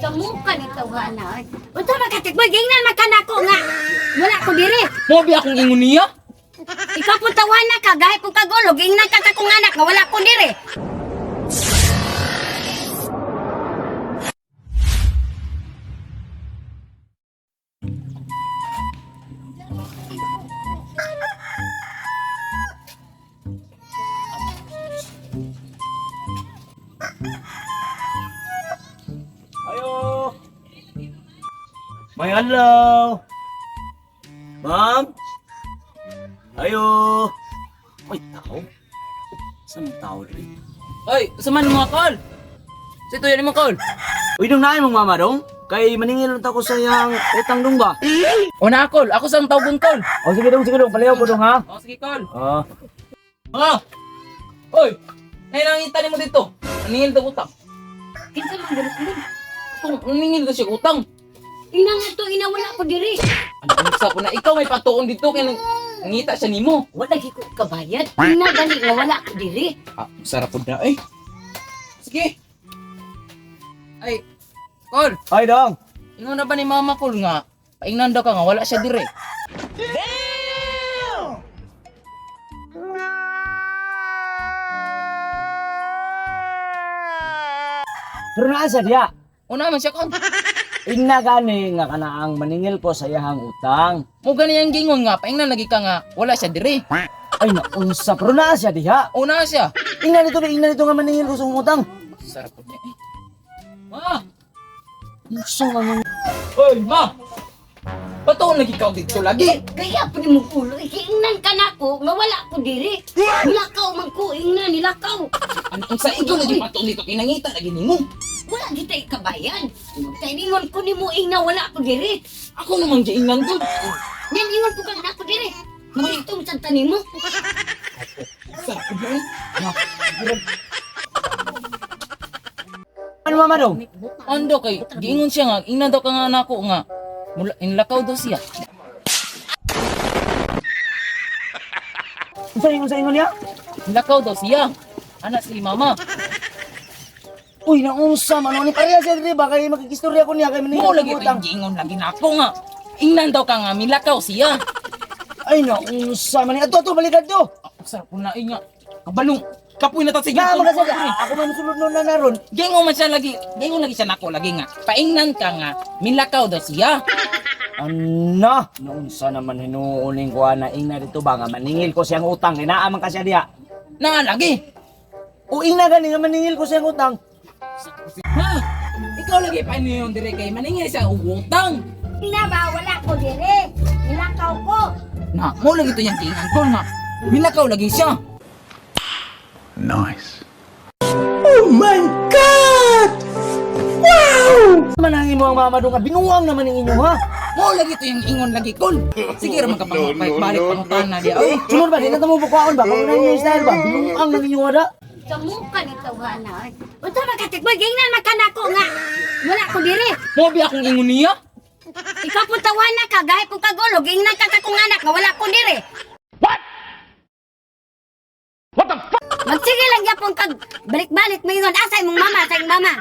Sa muka ni tawhana oy. Unsa man ka tikboy gingnan man kanako nga wala ko diri. Mo bi akong ingon niya? Ikaw pud tawhana ka gahi pud kagulo gingnan ka sa akong anak nga wala ko diri. Ayo. May adlaw. Ma'am. Ayo. Ay, tao. Saan ang tao diri? Oy, sa man mga kol? Sa ito yan mga kol. Uy, dong naay mong mama dong. Kay maningil lang ko sa iyang utang dong ba? O na kol, ako sa ang tawgon kol. O sige dong, sige dong, palayaw ko dong ha. O sige kol. Ah. Mga! Oy! Nainangita nimo dito. Naningil daw utang. Kinsa man gani sila? Kung naningil daw siya utang. Ina nga to ina wala ko diri. Ano sa ko na ikaw may patuon dito kay nang nangita siya nimo. Wala gi ko kabayad. Ina gani nga wala ko diri. Ah, sarap po na eh. Sige. Ay, kol. Ay dong. Ingon na ba ni mama kol nga? Paingnan daw ka nga wala siya dire. Pero naa sa diya. Una man siya kol. Ingna gani nga kanaang maningil ko sa iyang utang. Mo gani ang gingon nga paingnan lagi ka nga wala siya dire. Ay naunsa pero naa siya diha. Una siya. Ingna nito, ingna nito nga maningil ko sa akong utang. Sarap po niya eh. Ma! Unsa man Oy, ma! Patuon lagi ka dito lagi. Kaya pa nimo ulo ingnan ka nako nga wala ko diri. Nilakaw man ko ingnan nilakaw. Ano kung sa ikaw lagi patuon dito kinangita lagi nimo. Wala kita ikabayan. Kay ingon ko nimo ingna wala ko diri. Ako naman giingnan gud. Yan ingon ko kang nako diri. Magitong sa tanimo. Sarap po niya eh. Ma, Ano mama dong? Ando kay giingon siya nga ingnan daw ka nga nako nga. Mula inlakaw daw siya. Unsa ingon sa ingon niya? Inlakaw daw siya. Ana si mama. Uy, naunsa man ani pareha siya diri ba kay makikistorya ko niya kay maningil Mo ko lagi sa utang. pa giingon lagi nako nga. Ingnan daw ka nga milakaw siya. Ay naunsa man ni ato ato balikan to. Sarap po na inga. Kabalong kapoy na ta sige. Na mga sa ako man sulod nun na naron. Gingon man siya lagi. Gingon lagi siya nako lagi nga. Paingnan ka nga milakaw daw siya. Ana, naunsa naman hinuuning ko ana ingna dito ba nga maningil ko siyang utang kay naa man ka siya diha. Na lagi. O ingna gani nga maningil ko siyang utang. Ha? Ikaw lagi pa niyon dire kay maningil siya og utang. Ina ba wala ko diri. Nilakaw ko. Na, mo lagi to yang tingan ko nga. Milakaw lagi siya. Nice. Manangin mo ang mama dong nga binuang naman ning inyo ha. Mo lagi to yung ingon lagi kol. Sige ra man ka pang balik pangutana diya. Oy, Sunod ba di na tamo bukaon ba kung inyo style ba binuang nang inyo ada. Sa muka ni tawhana oy. Unsa man ka tikboy gingnan man kanako nga wala ko diri. mo bi akong ingon niya? Ikaw pud tawhana ka gahi pud kagulo gingnan ka sa akong anak nga wala ko diri. What? What the fuck? Magsige lang gyapon kag balik-balik moingon asa imong mama sa imong mama.